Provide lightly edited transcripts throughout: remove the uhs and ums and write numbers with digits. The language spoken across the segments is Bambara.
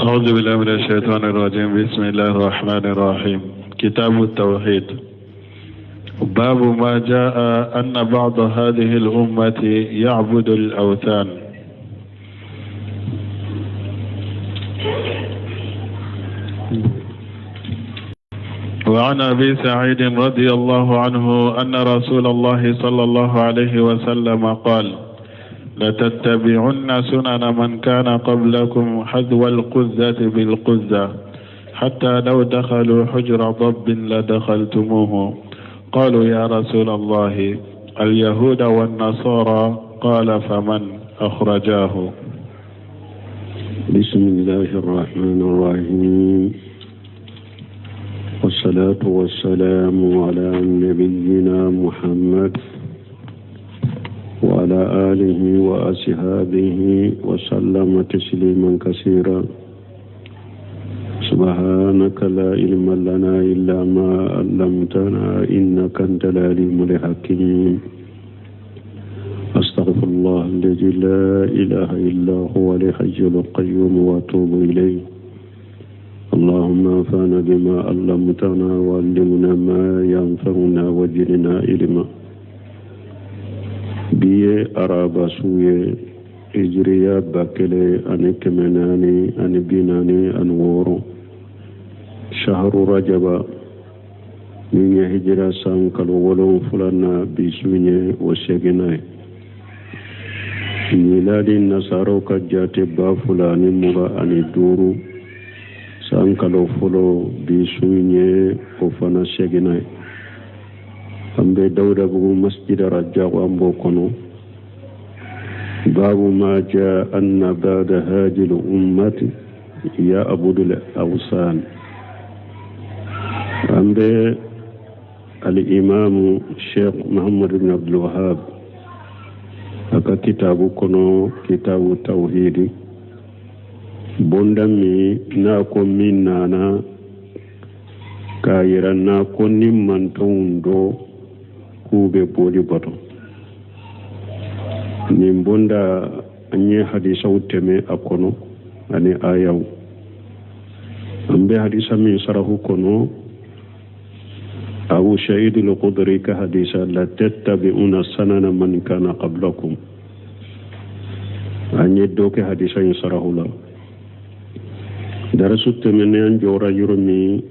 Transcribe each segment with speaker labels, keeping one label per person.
Speaker 1: أعوذ بالله من الشيطان الرجيم. بسم الله الرحمن الرحيم. كتاب التوحيد. باب ما جاء أن بعض هذه الأمة يعبد الأوثان. وعن أبي سعيد رضي الله عنه أن رسول الله صلى الله عليه وسلم قال: لتتبعن سنن من كان قبلكم حذو القزة بالقزة، حتى لو دخلوا حجر ضب لدخلتموه. قالوا: يا رسول الله، اليهود والنصارى؟ قال: فمن؟ أخرجاه.
Speaker 2: بسم الله الرحمن الرحيم، والصلاة والسلام على نبينا محمد وعلى آله وأصحابه وسلم تسليما كثيرا. سبحانك لا علم لنا إلا ما علمتنا إنك أنت العليم الحكيم. أستغفر الله الذي لا إله إلا هو الحي القيوم وأتوب إليه. اللهم انفعنا بما علمتنا وعلمنا ما ينفعنا وزدنا علما. Bi ye araba su ye, hijiriya 1446, shahru rajaba min ye hijira san kalo wolonfila na, bi su ye o seginna ye. Miladi nasaraw ka jate 2025, san kalo fɔlɔ, bi su ye o fana seginna ye. An bɛ Dawudabugu masjid Rajabu, an b'o kɔnɔ. Babu ma jaa anna ba'da hadhihi ummati ya'budu al-awsan. An bɛ al-imamu Sheikh Muhammad ibn Abdul Wahhab a ka kitabu kɔnɔ, kitabu tawhidi, bonda min n'a ko min nana k'a yira n'a ko ni mantɔnw dɔ k'u bɛ boli bato. Nin bonda, an ye hadisaw tɛmɛ a kɔnɔ ani ayaw. An bɛ hadisa min sarahu kɔnɔ, Abu Sa'id al-Khudri ka hadisa: la tattabi'una sanana man kana qablakum. An ye dɔ kɛ hadisa in sarahu la darasu tɛmɛnen. An jɔra yɔrɔ min,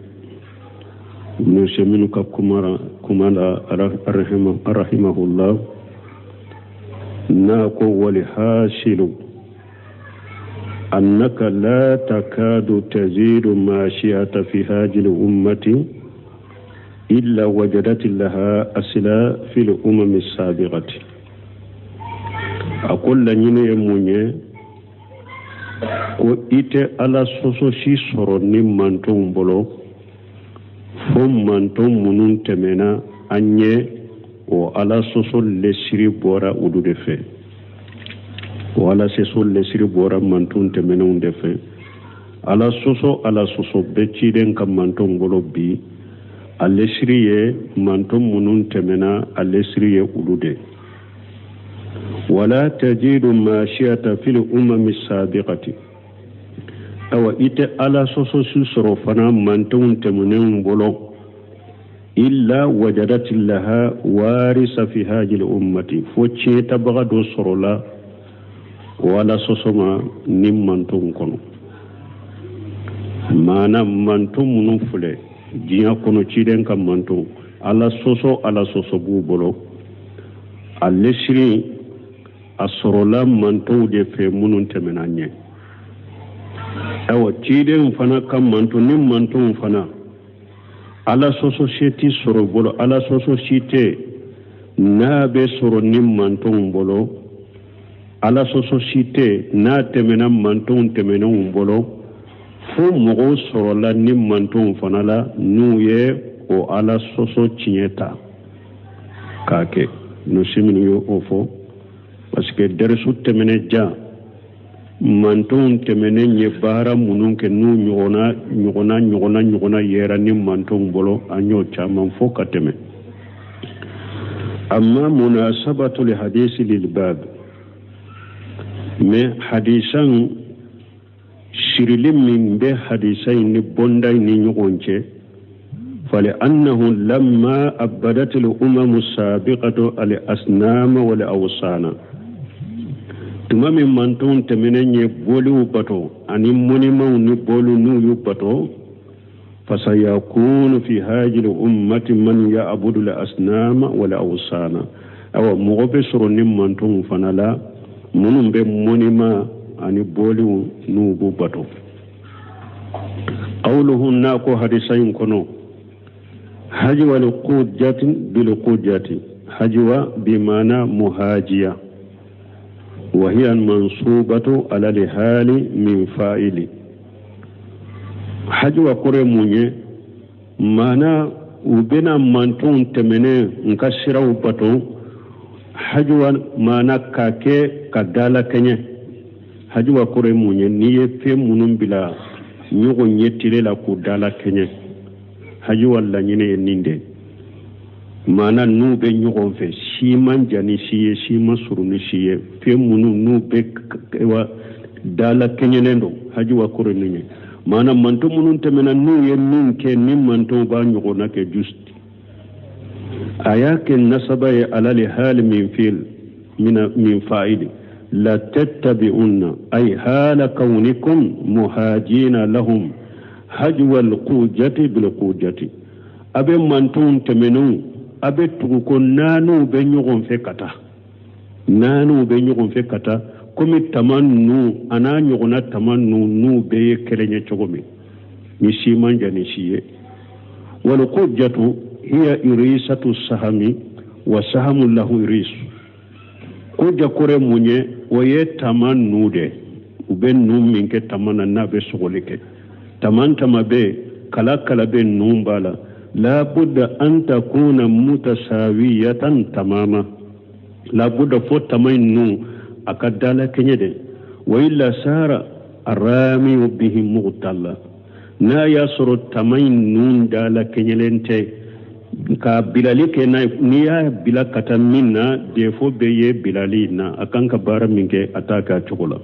Speaker 2: Ibn ka kuma la rahimahullah, n'a ko: wal hasilu annaka la takadu tazidu mashiyata fi hadhihi ummati illa wajadat laha asla fi al-umam as-sabiqati. A ko laɲini ye mun ye? Ko i tɛ Ala sɔsɔ si sɔrɔ ni mantonw bolo, fo manton minnu tɛmɛna an ɲɛ, o Ala sɔsɔ lɛsiri bɔra olu de fɛ. O Ala sɔsɔ lɛsiri bɔra manton tɛmɛnenw de fɛ. Ala sɔsɔ, Ala sɔsɔ bɛ ciden ka mantonw bolo bi, a lɛsiri ye manton minnu tɛmɛna, a lɛsiri ye olu de. Wala tajidu mashiyata fil umami sabiqati. Awa, i tɛ Ala sɔsɔ si sɔrɔ fana mantonw tɛmɛnenw bolo, illa wajadat laha warisa fi hadhihi ummati, fo tiɲɛtabaga dɔ sɔrɔla o Ala sɔsɔ ma ni mantonw kɔnɔ. Maana manton minnu filɛ diɲɛ kɔnɔ, ciden ka manton, Ala sɔsɔ, Ala sɔsɔ b'u bolo, a lɛsiri a sɔrɔla mantonw de fɛ minnu tɛmɛna ɲɛ. Ayiwa, ciden fana ka manton ni mantonw fana, Ala sɔsɔ si tɛ sɔrɔ bolo, Ala sɔsɔ si tɛ n'a bɛ sɔrɔ ni mantonw bolo, Ala sɔsɔ si tɛ n'a tɛmɛna mantonw tɛmɛnenw bolo, fo mɔgɔw sɔrɔla ni mantonw fana la n'u ye o Ala sɔsɔ tiɲɛ ta k'a kɛ. Nusi minnu ye o fɔ, parce que dɛrisu tɛmɛnen jan, mantonw tɛmɛnen ye baara minnu kɛ, n'u ɲɔgɔnna ɲɔgɔnna ɲɔgɔnna ɲɔgɔnna yɛra ni mantonw bolo, an y'o caman fɔ ka tɛmɛ. Amma munasabatul hadisi lil bab, mais hadisan Sirili min bɛ hadisa in ni bonda in ni ɲɔgɔn cɛ, fali annahu lamma abadat al umamu sabiqatu al asnama wal awsana, tuma min mantonw tɛmɛnen ye boliw bato ani mɔnimaw ni boliw n'u y'u bato, fasayakunu fi hajil ummati man ya'budu al asnama wal awsana. Awa, mɔgɔ bɛ sɔrɔ ni mantonw fana la minnu bɛ mɔnima ani boliw n'u b'u bato. Qawluhu, n'a ko hadisa in kɔnɔ, hajwa al qujjati bil qujjati, hajwa bimana muhajiya, wa hiya mansubatu ala al hali min fa'ili. Hajwa kɔrɔ ye mun ye? Maana u bɛna mantonw tɛmɛnen n ka siraw bato. Hajwa maana k'a kɛ ka dala kɛɲɛ. Hajwa kɔrɔ ye mun ye? N'i ye fɛn minnu bila ɲɔgɔn ɲɛ tile la k'u dala kɛɲɛ, hajwa laɲini ye nin de. Maana n'u bɛ ɲɔgɔn fɛ, si man jan ni si ye, si ma surun ni si ye, fɛn minnu n'u bɛ wa dala kɛɲɛnen don, hajwa kɔrɔ ye nin ye. Maana manton minnu tɛmɛna, n'u ye min kɛ, ni mantonw b'a ɲɔgɔnna kɛ juste. A y'a kɛ nasaba ye ala li hali min fil min fa'ili la tattabi'unna, ay hala kawnikum muhajina lahum hajwa alqujati bilqujati. A bɛ mantonw tɛmɛnenw, a bɛ tugu ko naaniw bɛ ɲɔgɔn fɛ ka taa, naaniw bɛ ɲɔgɔn fɛ ka taa, komi tama ninnu a n'a ɲɔgɔnna tama ninnu n'u bɛɛ ye kelen ye cogo min, ni si man jan ni si ye. Walqujatu hiya irisatu sahami wa sahamu lahu irisu. Kuja kɔrɔ ye mun ye? O ye tama nu de, u bɛ nu min kɛ tama na n'a bɛ sɔgɔli kɛ. Tama tama bɛ kala kala bɛ nu b'a la, labudda an takuna mutasawiyatan tamama, labudda fo tama in nu a ka dala kɛɲɛ de. Wa illa sara aramiyu bihi mugtalla, n'a y'a sɔrɔ tama in nu dala kɛɲɛlen tɛ, ka bilali kɛ n'a ye, n'i y'a bila ka taa min na, défaut bɛ ye bilali in na, a kan ka baara min kɛ, a t'a kɛ a cogo la.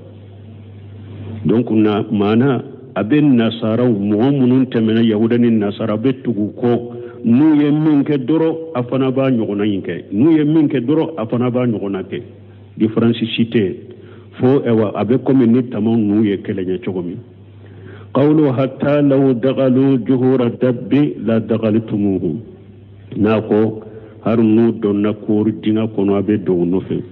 Speaker 2: Donc na maana a bɛ nasaraw, mɔgɔ minnu tɛmɛna, yahuda ni nasara, a bɛ tugu kɔ, n'u ye min kɛ dɔrɔn, a fana b'a ɲɔgɔnna in kɛ, n'u ye min kɛ dɔrɔn, a fana b'a ɲɔgɔnna kɛ, différence si tɛ yen. Fo ɛwa a bɛ komi ni tamaw n'u ye kelen ye cogo min. Qawlu hatta law dagalu juhura dabbi la dagaltumuhu, n'a ko har n'u donna koori dinga kɔnɔ, a bɛ don u nɔfɛ.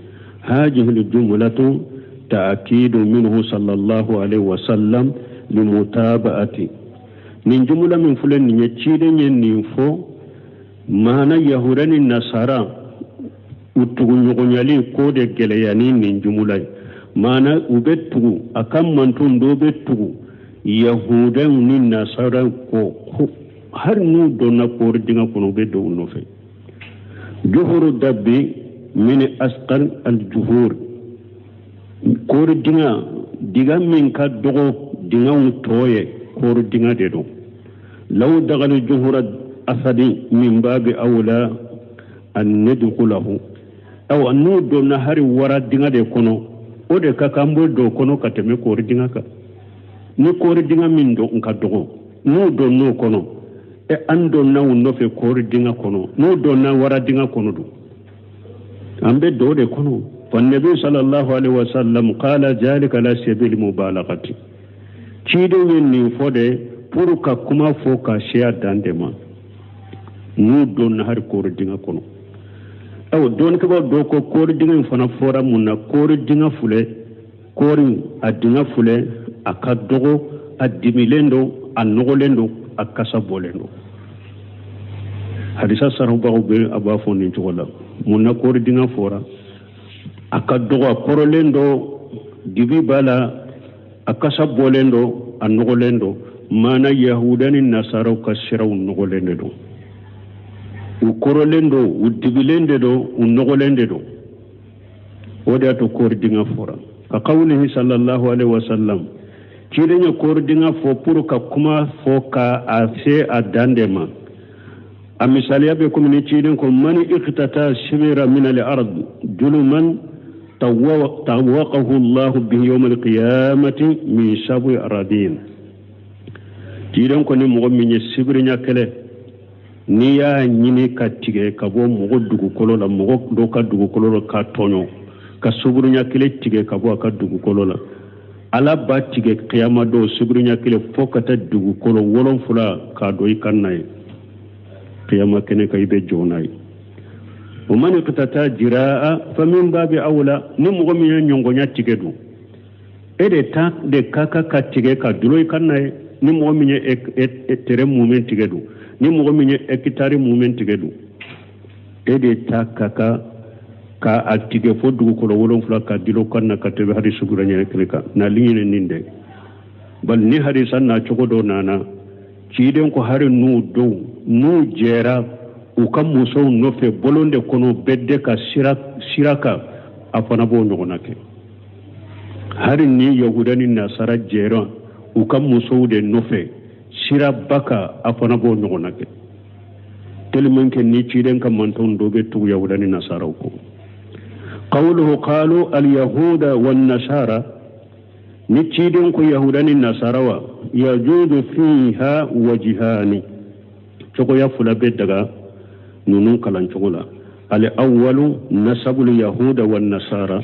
Speaker 2: Hajihil jumlatu ta'kidu minhu sallallahu alaihi wasallam limutaba'ati. Nin jumla min filɛ nin ye, ciden ye nin fɔ, maana yahuda ni nasara u tuguɲɔgɔnyali ko de gɛlɛya ni nin jumla ye. Maana u bɛ tugu a ka manton dɔ bɛ tugu yahudaw ni nasaraw kɔ, hali n'u donna koori dinga kɔnɔ, u bɛ don u nɔfɛ. Juhuru dabbi min asqal al juhur, koori dinga, diga min ka dɔgɔ dingaw tɔ ye, koori dinga de don. Law dagali juhura asadi min babi awla an nadkhulahu. Awa, n'u donna hari wara dinga de kɔnɔ, o de ka kan b'o don kɔnɔ ka tɛmɛ koori dinga kan. Ni koori dinga min don ka dɔgɔ, n'u donn'o kɔnɔ, e an donna u nɔfɛ koori dinga kɔnɔ, n'u donna wara dinga kɔnɔ dun, an bɛ don o de kɔnɔ. Fannabi sallallahu alaihi wasallam qala zalika la sabil mubalagati. Ciden ye nin fɔ de pour ka kuma fɔ ka se a dan de ma, n'u donna hari koori dinga kɔnɔ. Awa, dɔnnikɛbaaw dɔw ko koori dinga in fana fɔra mun na? Koori dinga filɛ, koori a dinga filɛ, a ka dɔgɔ, a dimilen don, a nɔgɔlen don, a kasa bɔlen don. Hadisa sarabagaw bɛ a b'a fɔ nin cogo la. Mun na koori dinga fɔra? A ka dɔgɔ, a kɔrɔlen don, dibi b'a la, a kasa bɔlen don, a nɔgɔlen don. Maana yahuda ni nasaraw ka siraw nɔgɔlen de don, u kɔrɔlen don, u dibilen de don, u nɔgɔlen de don. O de y'a to koori dinga fɔra. Ka kawulihi sallallahu alaihi wasallam, ciden ye koori dinga fɔ pour ka kuma fɔ ka a se a dan de ma. A misaliya bɛ komi ni ciden ko mani iqtata shibira min al ard juluman. Tawwaqahu Allahu bihi yawma alqiyamati min sab'i aradin. Ciden ko ni mɔgɔ min ye sibirinya kelen n'i y'a ɲini ka tigɛ ka bɔ mɔgɔ dugukolo la, mɔgɔ dɔ ka dugukolo la k'a tɔɲɔ, ka sibirinya kelen tigɛ ka bɔ a ka dugukolo la, Ala b'a tigɛ kiyama don sibirinya kelen fo ka taa dugukolo 7 k'a don i kan na ye. Kiyama kɛnɛ kan i bɛ jɔ n'a ye. Wa man iqtata jiraa fa min babi awla. Ni mɔgɔ min ye ɲɔngɔnya tigɛ dun, e de ta de ka kan ka tigɛ ka dulon i kan na ye. Ni mɔgɔ min ye terrain mumɛ tigɛ dun, ni mɔgɔ min ye hectare mumɛ tigɛ dun, e de ta ka kan ka a tigɛ fo dugukolo 7 ka dulon kan na ka tɛmɛ hali sibirinya kelen kan. Nali ɲini nin de bali ni hadisa na cogo dɔ nana, ciden ko hari n'u dɔw n'u jɛra u ka musow nɔfɛ bolon de kɔnɔ bɛɛ de ka sira kan, a fana b'o ɲɔgɔnna kɛ. Hari ni yahuda ni nasara jɛra u ka musow de nɔfɛ siraba kan, a fana b'o ɲɔgɔnna kɛ. Tellement que ni ciden ka mantɔn dɔ bɛ tugu yahuda ni nasaraw kɔ. Qawluhu qalu al yahuda wan nasara, ni ciden ko yahuda ni nasara wa yajudu fiha wajihani, cogoya fila bɛ daga ninnu kalan cogo la. Al awwalu nasabul yahuda wan nasara,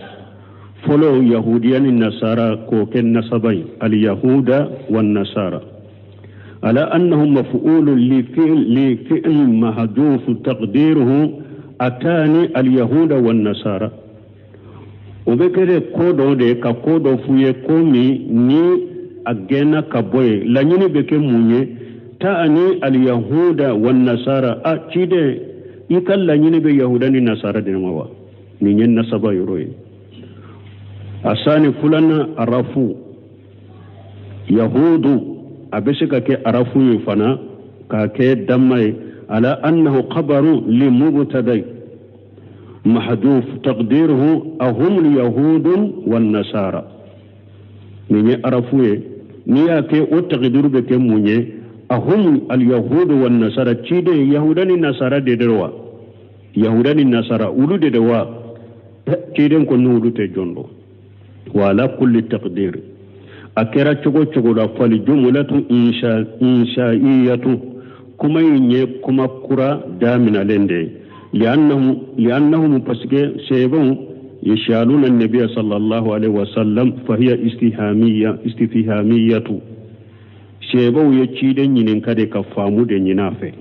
Speaker 2: fɔlɔ yahudiya ni nasara k'o kɛ nasaba ye, al yahuda wan nasara ala annahu maf'ulun li fi'l mahdhuf taqdiruhu atani al yahuda wan nasara. O bɛ kɛ de ko dɔ de ka ko dɔ f'u ye, ko min ni a gɛnna ka bɔ yen, laɲini bɛ kɛ mun ye? Ta'ani al yahuda wan nasara. A ciden, i ka laɲini bɛ yahuda ni nasara de ma wa? Nin ye nasaba yɔrɔ ye. Asani filanan arafu yahudu, a bɛ se ka kɛ arafu ye fana k'a kɛ damma ye, ala annahu khabaru li mubtada'i mahdhuf taqdiruhu ahum yahudun wan nasara. Nin ye arafu ye. N'i y'a kɛ o taqdiru bɛ kɛ mun ye? Ahum al yahudu wan nasara, ciden yahuda ni nasara de de wa? Yahuda ni nasara olu de de wa? Ciden ko n'olu tɛ jɔn dɔn. Wa ala kulli taqdir, a kɛra cogo cogo la, fali jumlatu inshaiyatu, kuma in ye kuma kura daminalen de ye. Li'annahum, parce que sɛbɛnw yashaluna nabiya sallallahu alaihi wasallam, fahiya istifhamiyatu, sɛbɛnw ye ciden ɲininka de ka faamu de ɲin'a fɛ.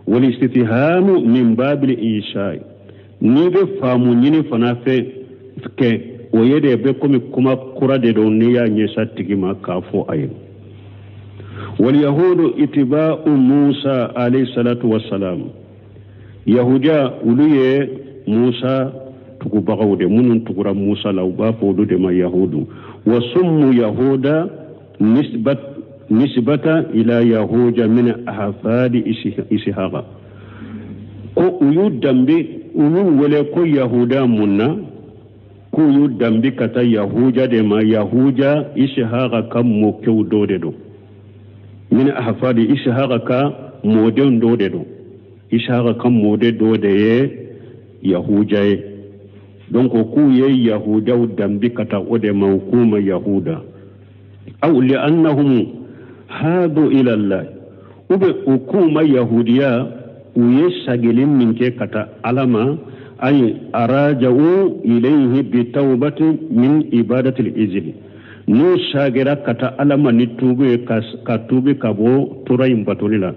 Speaker 2: Wal istifhamu min babil insha'i, n'i bɛ faamu ɲini fana fɛ kɛ, o ye de bɛ komi kuma kura de don n'i y'a ɲɛsa tigi ma k'a fɔ a ye. Wal yahudu itiba'u Musa alayhi salatu wassalam, yahudiya olu ye Musa tugubagaw de, minnu tugura Musa la, u b'a fɔ olu de ma yahudu. Wa summu yahuda nisbata ila yahuja min ahfadi ishaqa, ko u y'u danbe, u y'u wele ko yahuda mun na? K'u y'u danbe ka taa yahuja de ma, yahuja ishaqa ka mɔkɛw dɔ de don, min ahfadi ishaqa ka mɔdenw dɔ de don, ishaqa ka mɔden dɔ de ye yahuja ye. Donc k'u ye yahudaw danbe ka taa o de ma, u k'u ma yahuda. Aw li'annahum hadu ila Allah, u bɛ u k'u ma yahudiya, u ye sagili min kɛ ka taa Ala ma, ay araja'u ilayhi bi tawbati min ibadati al-ijli, n'u sagira ka taa Ala ma ni tuubi ye, ka tuubi ka bɔ tora in batoli la.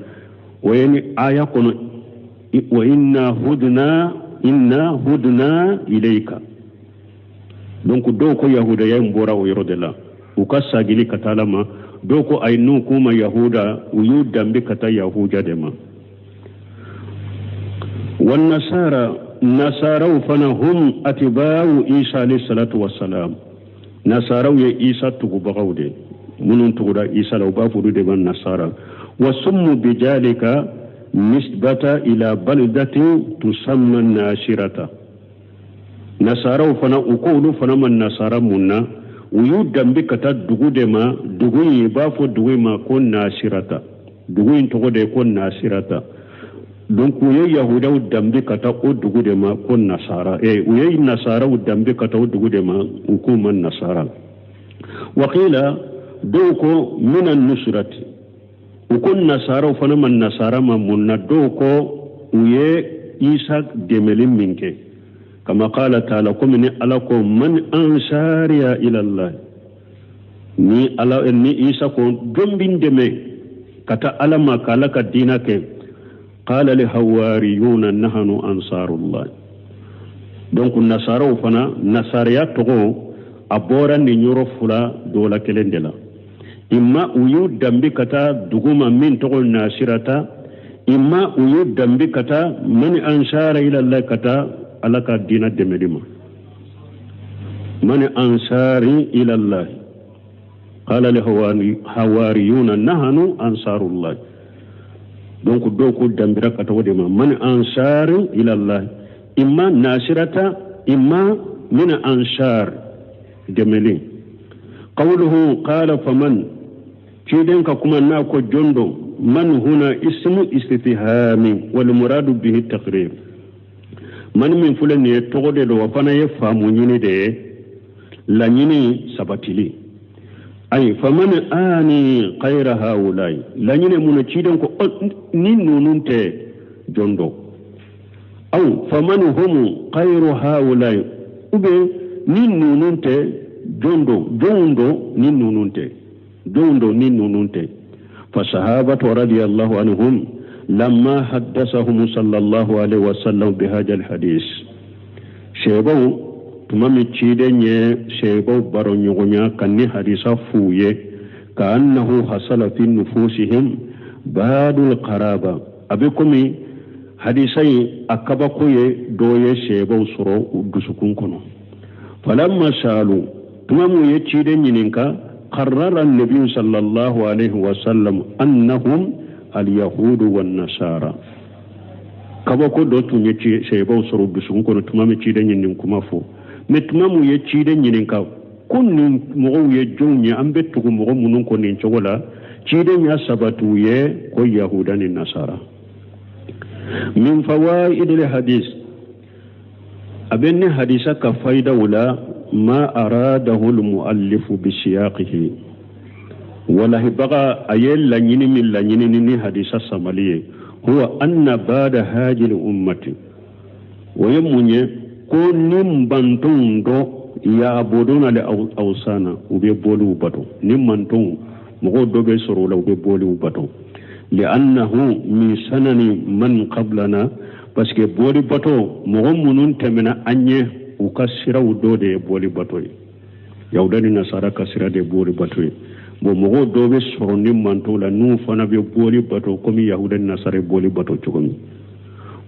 Speaker 2: O ye ni aya kɔnɔ, wa inna hudna inna hudna ilayka. Donc dɔw ko yahudaya in bɔra o yɔrɔ de la, u ka sagili ka taa Ala ma. Dɔw ko ayi, n'u k'u ma yahuda, u y'u danbe ka taa yahuja de ma. Wan nasara, nasaraw fana hum atiba'u Isa alayhi salatu wassalam, nasaraw ye Isa tugubagaw de, minnu tugura Isa la, u b'a fɔ olu de ma nasara. Wa summu bijalika nisbata ila baldatin tusamma nasirata, nasaraw fana u ko olu fana ma nasara mun na? U y'u danbe ka taa dugu de ma, dugu in i b'a fɔ dugu in ma ko nasirata, dugu in tɔgɔ de ye ko nasirata. Donc u ye yahudaw danbe ka taa o dugu de ma ko nasara. U ye nasaraw danbe ka taa o dugu de ma, u k'u ma nasara. Wakila, dɔw ko mina nusrati, u ko nasaraw fana ma nasara ma mun na? Dɔw ko u ye Isa dɛmɛli min kɛ, kama qala taala, komi ni Ala ko man ansariya ilallah, ni Ala ni Isa ko jɔn bɛ n dɛmɛ ka taa Ala ma, ka Ala ka diina kɛ? Qala li hawariyuna nahanu ansarullah. Donc nasaraw fana, nasaraya tɔgɔ a bɔra nin yɔrɔ fila dɔ la kelen de la. Imma u y'u danbe ka taa dugu ma min tɔgɔ Nasirata, imma u y'u danbe ka taa man ansara ilallah, ka taa Ala ka diina dɛmɛli ma. Man ansari ilallah, qala li hawariyuna nahanu ansarullah. Donc dɔw ko danbira ka tɔgɔ de ma man ansari ilallah, imma Nasirata, imma min ansar dɛmɛli. Qawluhu qala faman, ciden ka kuma n'a ko jɔn don, man huna ismu istifhami wal muradu bihi taqrir. Man min filɛ nin ye, tɔgɔ de don, o fana ye faamu ɲini de ye, laɲini sabatili. Ayi, faman ani khayra haulai, laɲini mun ciden ko ni ninnu tɛ, jɔn don? Aw faman humu khayru haulai, ou bien ni ninnu tɛ, jɔn don? Jɔnw don ni ninnu tɛ? Jɔnw don ni ninnu tɛ? Fasahabatu radiyallahu anhum lamma haddasahum sallallahu alaihi wasallam bihadha alhadis, sebaw tuma min ciden ye sebaw baro ɲɔgɔnya ka ni hadisa f'u ye, ka annahu hasala fi nufusihim badul qaraba, a bɛ komi hadisa in a kabako ye dɔ ye sebaw sɔrɔ u dusukun kɔnɔ. Falamma salu, tuma mun ye ciden ɲininka, qarrara nabiyu sallallahu alaihi wasallam annahum alyahudu wannasara. Kabako dɔ tun ye sebaw sɔrɔ dusukun kɔnɔ tuma min ciden ye nin kuma fɔ. Mɛ tuma mun ye ciden ɲininka ko nin mɔgɔw ye jɔnw ye, an bɛ tugu mɔgɔ minnu kɔ nin cogo la, ciden y'a sabati u ye ko yahuda ni nasara. Min fawaidil hadis, a bɛ ni hadisa ka fayidaw la, ma aradahu almuallifu bisiyaqihi, walahibaga a ye laɲini min laɲini ni hadisa samali ye, huwa anna bada hajil ummati, o ye mun ye? Ko ni mantonw dɔ yabuduna li awsana, u bɛ boliw bato. Ni mantonw mɔgɔw dɔ bɛ sɔrɔ o la, u bɛ boliw bato, li'annahu min sanani man qablana, parce que boli bato, mɔgɔ minnu tɛmɛna an ɲɛ, u ka siraw dɔ de ye boli bato ye. Yahuda ni nasara ka sira de ye boli bato ye. Bon, mɔgɔw dɔw bɛ sɔrɔ ni mantow la, n'u fana bɛ boli bato komi yahuda ni nasara ye boli bato cogo min.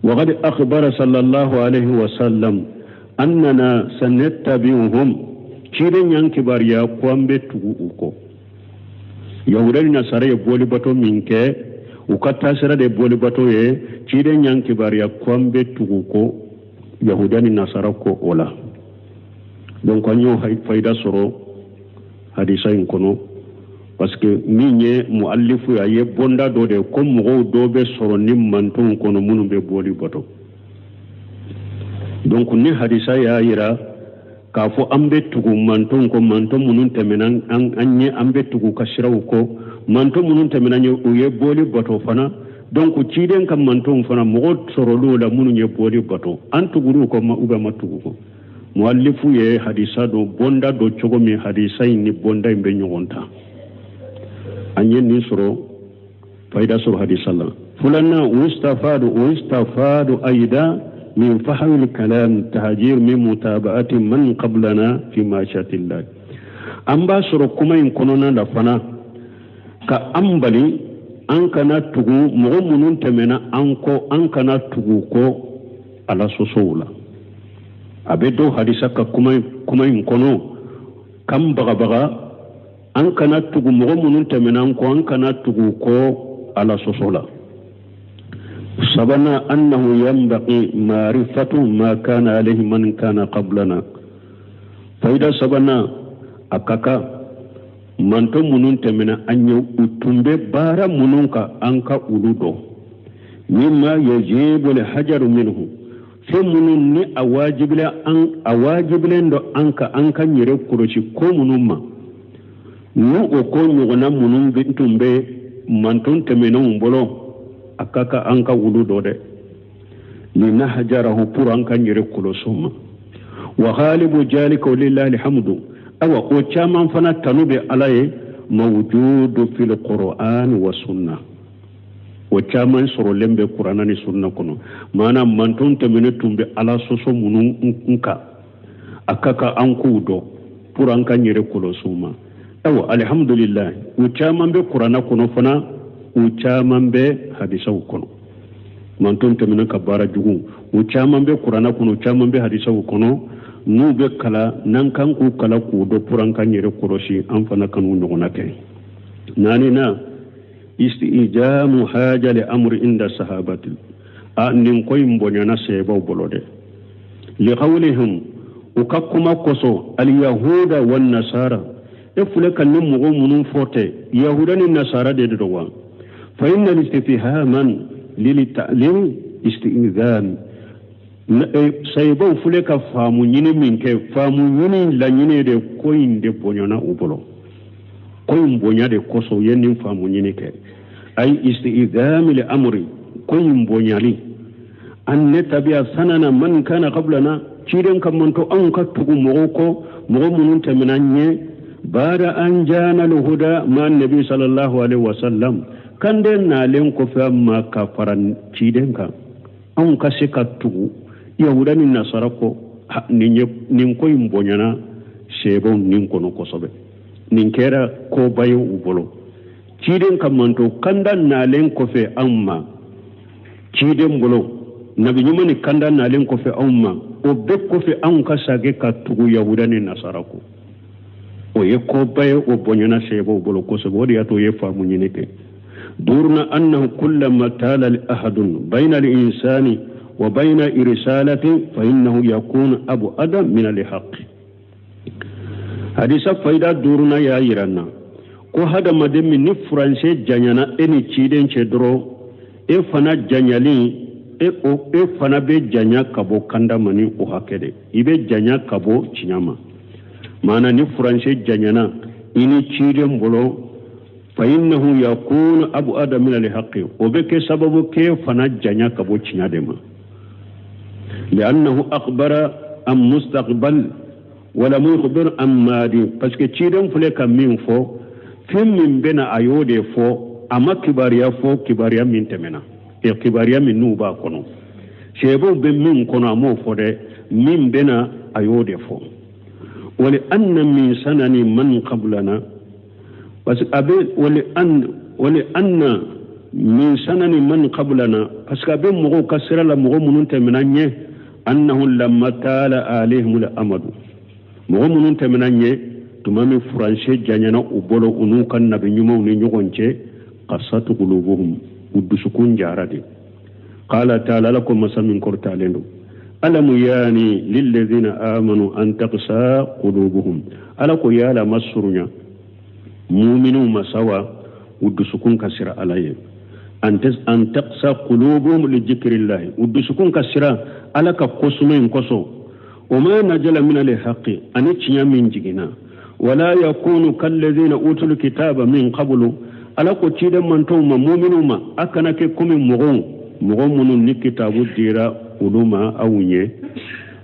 Speaker 2: وقد أخبر صلى الله عليه وسلم أننا سنتبعهم، ciden y'an kibaruya ko an bɛ tugu u kɔ. Yahuda ni nasara ye boli bato min kɛ, u ka taasira de boli bato ye. Ciden y'an kibaruya ko an bɛ tugu kɔ yahuda ni nasara kɔ o la. Donc an y'o fayida sɔrɔ hadisa in kɔnɔ, parce que min ye muallifu ye, a ye bonda dɔ de ko mɔgɔw dɔ bɛ sɔrɔ ni mantonw kɔnɔ minnu bɛ boli bato. Donc ni hadisa y'a yira k'a fɔ an bɛ tugu mantonw kɔ, manton minnu tɛmɛna an ɲɛ, an bɛ tugu ka siraw kɔ, manton minnu tɛmɛna ɲɛ, u ye boli bato fana. Donc ciden ka mantonw fana, mɔgɔ sɔrɔl'o la minnu ye boli bato, an tugur'u kɔ ou bien ma tugu kɔ. Muallifu ye hadisa dɔ bonda dɔ cogo min, hadisa in ni bonda in bɛ ɲɔgɔn ta. An ye nin sɔrɔ, fayida sɔrɔ hadisa la. Filanan, ustafadu ayida min fahmi kalam tahajir min mutaba'ati man qablana fi mashatillah. An b'a sɔrɔ kuma in kɔnɔna la fana ka an bali an kana tugu mɔgɔ minnu tɛmɛna an kɔ, an kana tugu kɔ Ala sɔsɔw la. A bɛ dɔw hadisa ka kuma in kɔnɔ k'an bagabaga an kana tugu mɔgɔ minnu tɛmɛna an kɔ, an kana tugu kɔ Ala sɔsɔ la. Sabanan, annahu yanbaghi ma'rifatu ma kana alayhi man kana qablana. Fayida sabanan, a ka kan mantɔ minnu tɛmɛna an ɲɛ, u tun bɛ baara minnu kan, an ka olu dɔn. Mimma yajibu alhajaru minhu, fɛn minnu ni a wajibilen an a wajibilen don an ka an ka yɛrɛ kɔlɔsi ko minnu ma, n'u o ko ɲɔgɔnna minnu bɛ tun bɛ manton tɛmɛnenw bolo, a ka kan an ka wulu dɔn dɛ. Linahjarahu, pour an ka yɛrɛ kɔlɔsi o ma. Wa ghalibu jalika walillahi alhamdu, awa o caman fana, tanu bɛ Ala ye, mawjudu fil Qur'an wa sunna, o caman sɔrɔlen bɛ Kuranna ni sunna kɔnɔ. Maana manton tɛmɛnen tun bɛ Ala sɔsɔ minnu kan, a ka kan an k'u dɔn pour an ka yɛrɛ kɔlɔsi u ma. Awa, alihamudulila, u caman bɛ Kuranna kɔnɔ fana, u caman bɛ hadisaw kɔnɔ. Manton tɛmɛnen ka baara jugu, u caman bɛ Kuranna kɔnɔ, u caman bɛ hadisaw kɔnɔ. N'u bɛ kala, n'an kan k'u kala k'u dɔn pour an ka yɛrɛ kɔlɔsi, an fana kan'u ɲɔgɔnna kɛ. Naaninan, istijamu haja li amri inda sahabati. A nin ko in bonyana sahabaw bolo dɛ. Liqawlihim, u ka kuma kosɔn, alyahuda wan nasara, e filɛ ka ni mɔgɔ minnu fɔ tɛ, yahuda ni nasara de don wa. Fa inna listifhaman lil istizan, sahabaw filɛ ka faamu ɲini min kɛ, faamu ɲini laɲini de, ko in de bonyana u bolo. Ko in bonya de kosɔn u ye nin faamu ɲini kɛ. Ay istizami li amri, ko in bonyali, an natabi'a sanana man kana qablana, ciden ka manto anw ka tugu mɔgɔw kɔ, mɔgɔ minnu tɛmɛna ɲɛ, bada an jana alhuda ma nabi sallallahu alaihi wasallam, kande nalen kɔfɛ ma ka fara ciden kan, anw ka se ka tugu yahuda ni nasara kɔ. Nin ye nin ko in bonyana sahabaw nin kɔnɔ kosɛbɛ. Nin kɛra koba ye u bolo. Ciden ka manto kanda nalen kɔfɛ anw ma, ciden bolo nabi ɲuman ni kanda nalen kɔfɛ anw ma, o bɛɛ kɔfɛ anw ka sage ka tugu yahuda ni nasara kɔ, o ye koba ye, o bonyana sahabaw bolo kosɛbɛ. O de y'a to o ye faamu ɲini kɛ. Duurunan, annahu kullama tala ahadun bayna al-insani wa bayna irsalati fa innahu yakunu abu ada min al-haqq. Hadisa fayida duurunan y'a yira n na ko hadamaden min ni furancɛ janyana e ni ciden cɛ dɔrɔn, e fana janyali, e o e fana bɛ janya ka bɔ kanda ma ni o hakɛ de, i bɛ janya ka bɔ tiɲɛ ma. Maana ni furancɛ janyana i ni ciden bolo, fa innahu yakunu abuada min alhaqi, o bɛ kɛ sababu k'e fana janya ka bɔ tiɲɛ de ma. Liannahu akhbara an mustaqbal wala yukhbir an madi, parce que ciden filɛ ka min fɔ, fɛn min bɛna, a y'o de fɔ. A ma kibaruya fɔ kibaruya min tɛmɛna, kibaruya min n'u b'a kɔnɔ, sahabaw bɛ min kɔnɔ, a m'o fɔ dɛ. Min bɛna, a y'o de fɔ. Wali anna min sanani man qablana, parce que a bɛ wali anna min sanani man qablana, parce que a bɛ mɔgɔw ka sira la, mɔgɔ minnu tɛmɛna ɲɛ, annahu lamma tala alayhim amadu, mɔgɔ minnu tɛmɛna ɲɛ, tuma min furancɛ janyana u bolo u n'u ka nabi ɲumanw ni ɲɔgɔn cɛ, qasat qulubuhum, u dusukun jara de. Qala ta'ala, ala ko, masa min kɔrɔtalen don, alam yani lilladhina amanu an taqsa qulubuhum, ala ko yala ma surunya muminuw ma sawa u dusukun ka sira Ala ye, an taqsa qulubuhum li dhikrillahi, u dusukun ka sira Ala ka kosuma in kosɔn, wa ma najala min alhaqi, ani tiɲɛ min jiginna, wala yakunu kalladhina utul kitaba min qablu. Ala ko ciden mantɔw ma, muminuw ma, a kana kɛ komi mɔgɔw, mɔgɔ minnu ni kitabu dira olu ma aw ɲɛ,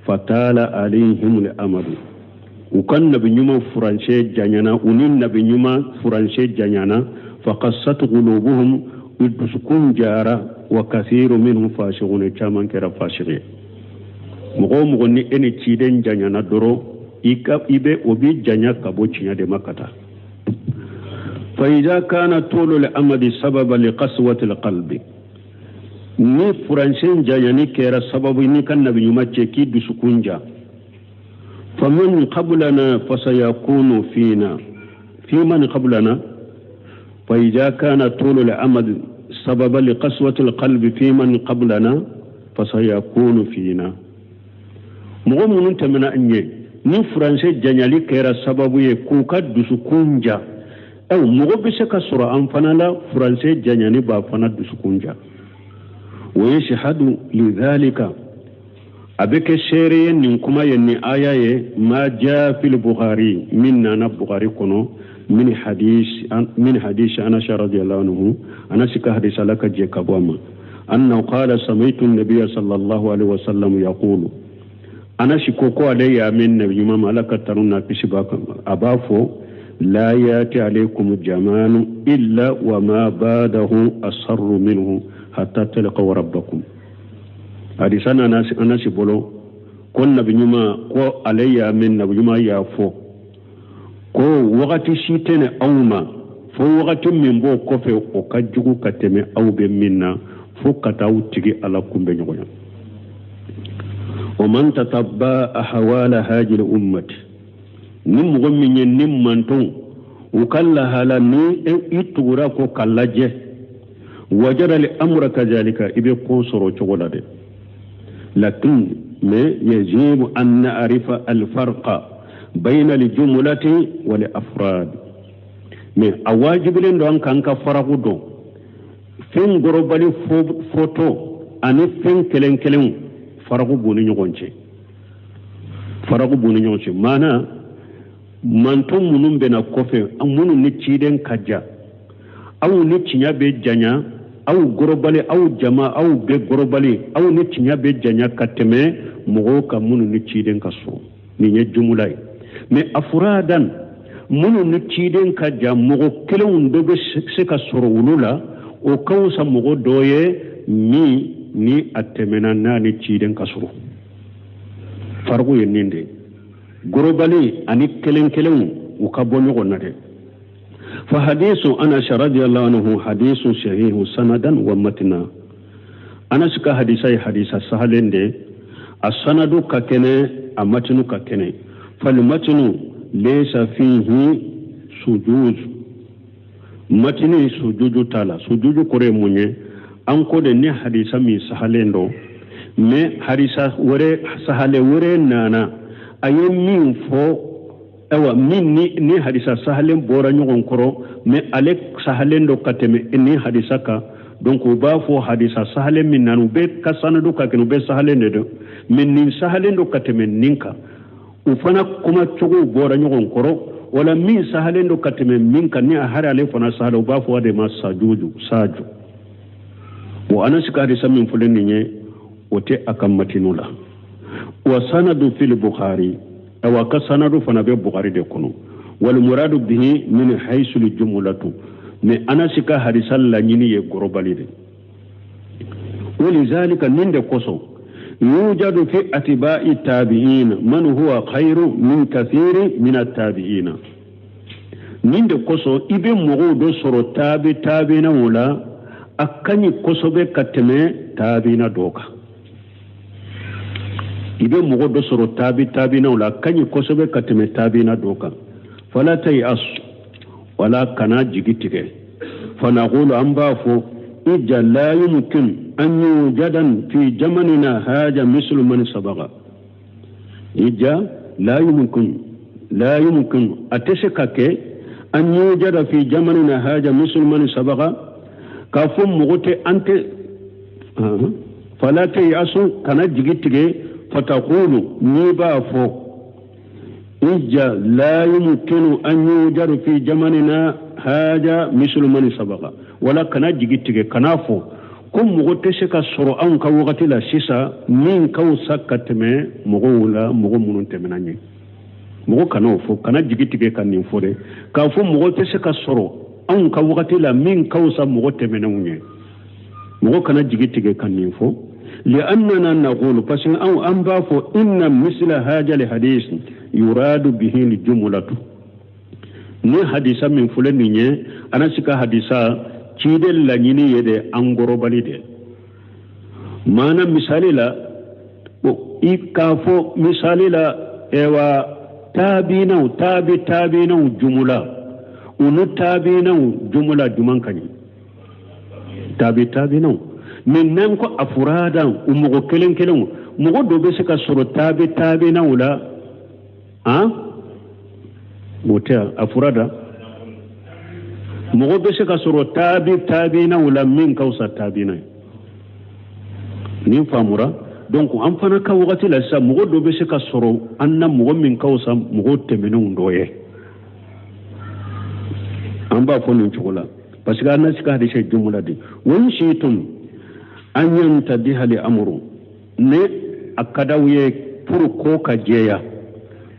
Speaker 2: fatala alayhim amadu, u ka nabi ɲuman furancɛ janyana, u ni nabi ɲuman furancɛ janyana, faqassat qulubuhum, u dusukun jara, wa kathiru minhum fasiqun, caman kɛra fasigi ye. Mɔgɔ o mɔgɔ ni e ni ciden janyana dɔrɔn, i ka i bɛ o b'i janya ka bɔ tiɲɛ de ma ka taa. Fa idha kana tulu al-amadi sababa li qaswati al-qalbi, ni furancɛ janyani kɛra sababu ni ka nabi ɲuman cɛ k'i dusukun ja, faman qablana fasayakunu fina fi man qablana, fa idha kana tulu al-amad sababa li qaswati al-qalbi fi man qablana fasayakunu fina, mɔgɔ minnu tɛmɛna an ɲɛ, ni furancɛ janyali kɛra sababu ye k'u ka dusukun ja, mɔgɔ bɛ se ka sɔrɔ an fana la, furancɛ janyani b'a fana dusukun ja. Wa yashhadu lidhalika, a bɛ kɛ seere ye nin kuma ye, nin aya ye, ma jaa fil Bukhari, min nana Bukhari kɔnɔ, min hadis Anas radiyallahu anhu, Anas ka hadis, Ala ka jɛ ka bɔ a ma, annahu qala sami'tu nabiyya sallallahu alaihi wasallam yaqulu. Anas ko ale y'a mɛn nabi ɲuman ma, Ala ka tanu n'a kisi b'a kan, a b'a fɔ: la yati alaykum jamanu illa wa ma ba'dahu asarru minhu hatta talqaw rabbakum. Hadisa nana Anasi bolo ko nabi ɲuman ko ale y'a mɛn nabi ɲuman y'a fɔ ko wagati si tɛ aw ma fo wagati min b'o kɔfɛ, o ka jugu ka tɛmɛ aw bɛ min na, fo ka taa aw tigi Ala kunbɛ ɲɔgɔn ya. Wa man tatabba ahwala hajil ummati, ni mɔgɔ min ye ni mantɔn u ka lahala ni i tugura ko ka lajɛ, wajada li amra kazalika, i bɛ ko sɔrɔ o cogo la dɛ. Lakin mais yajibu an na'rifa alfarqa bayna aljumlati wal afrad, mais a wajibilen don an kan ka faraku dɔn fɛn gɔrɔbali fɔtɔ ani fɛn kelen kelenw, faraku b'u ni ɲɔgɔn cɛ, faraku b'u ni ɲɔgɔn cɛ. Maana mantɔn minnu bɛna kɔfɛ, minnu ni ciden ka ja, aw ni tiɲɛ bɛ janya, aw gɔrɔbali, aw jama, aw bɛɛ gɔrɔbali, aw ni tiɲɛ bɛ janya ka tɛmɛ mɔgɔw kan minnu ni ciden ka surun. Nin ye jumla ye. Mais afuradan, minnu ni ciden ka jan, mɔgɔ kelenw dɔ bɛ se ka sɔrɔ olu la, o ka wusa mɔgɔ dɔ ye min ni a tɛmɛna n'a ni ciden ka surun. Fariku ye nin de ye, gorobali ani kelen kelenw, u ka bɔ ɲɔgɔn na dɛ. Fa hadisu Anas radiyallahu anhu hadisu sahihu sanadan wa matna. Anas ka hadisa ye hadisa sahalen de, a sanadu ka kɛnɛ, a matinu ka kɛnɛ. Falmatinu laysa fihi sujud, matini sujudu t'a la. Sujudu kɔrɔ ye mun ye? An ko de ni hadisa min sahalen don, mais hadisa wɛrɛ sahale wɛrɛ nana, a ye min fɔ, ayiwa, min ni hadisa sahalen bɔra ɲɔgɔn kɔrɔ, mais ale sahalen dɔ ka tɛmɛ ni hadisa kan, donc u b'a fɔ hadisa sahalen min nana, u bɛ ka sanadu ka kɛnɛ, u bɛ sahalen de don, mais nin sahalen dɔ ka tɛmɛ nin kan, u fana kuma cogow bɔra ɲɔgɔn kɔrɔ. Wala min sahalen dɔ ka tɛmɛ min kan, ni a hari ale fana sahalen, u b'a fɔ o de ma sajuju saju. Wa Anas ka hadisa min filɛ nin ye, o tɛ a ka matinu la. Wa sanadu fil Bukhari, awa ka sanadu fana bɛ Bukhari de kɔnɔ. Wal muradu bihi min haythu al jumlatu, mais Anas ka hadisa laɲini ye gɔrɔbali de. Walizalika, nin de kosɔn, yujadu fi atba'i tabi'in man huwa khairu min kathiri min at-tabi'ina. Nin de kosɔn i bɛ mɔgɔw dɔ sɔrɔ taabi taabinaw la, a ka ɲi kosɛbɛ ka tɛmɛ taabina dɔw kan. I bɛ mɔgɔ dɔ sɔrɔ taabi taabinaw la, a ka ɲi kosɛbɛ ka tɛmɛ taabina dɔw kan. Fala tay'as, wala kana jigi tigɛ. Fanaqulu, an b'a fɔ: ija la yumkin an yujadan fi jamanina haja mislu man sabaga. Ija la yumkin, la yumkin, a tɛ se ka kɛ, an yujada fi jamanina haja mislu man sabaga, k'a fɔ mɔgɔ tɛ an tɛ. Fala tayasu, kana jigi tigɛ. Fataqulu, n'i b'a fɔ: ija la yumkinu an yujadu fi jamanina haja mislu man sabaga, wala kana jigi tigɛ, kana fɔ ko mɔgɔ tɛ se ka sɔrɔ anw ka wagati la sisan min ka wusa ka tɛmɛ mɔgɔw la, mɔgɔ minnu tɛmɛna ɲɛ. Mɔgɔ kana o fɔ, kana jigi tigɛ ka nin fɔ dɛ, k'a fɔ mɔgɔ tɛ se ka sɔrɔ anw ka wagati la min ka wusa mɔgɔ tɛmɛnenw ɲɛ. Mɔgɔ kana jigi tigɛ ka nin fɔ. Li'annana naqulu, parce que anw an b'a fɔ: inna misla haja li hadis yuradu bihi li jumlatu. Ni hadisa min filɛ nin ye, Anasi ka hadisa, ciden laɲini ye de an gɔrɔbali de. Maana misali la, i k'a fɔ misali la, ewa taabinaw, taabi taabinaw jumula, unu taabinaw jumula juman ka ɲi taabi taabinaw. Mais n'an ko afuradan, u mɔgɔ kelen kelenw, mɔgɔ dɔ bɛ se ka sɔrɔ taabi taabinaw la, han, o tɛ afurada. Mɔgɔ bɛ se ka sɔrɔ taabi taabinaw la min ka fisa taabina ye. Nin faamura. Donc an fana ka wagati la sisan, mɔgɔ dɔ bɛ se ka sɔrɔ an na, mɔgɔ min ka fisa mɔgɔ tɛmɛnenw dɔ ye. An b'a fɔ nin cogo la parce que an na se ka hadise jumla de wa in shitum an yattadiha al amru, ni a ka d'aw ye pour ko ka jɛya,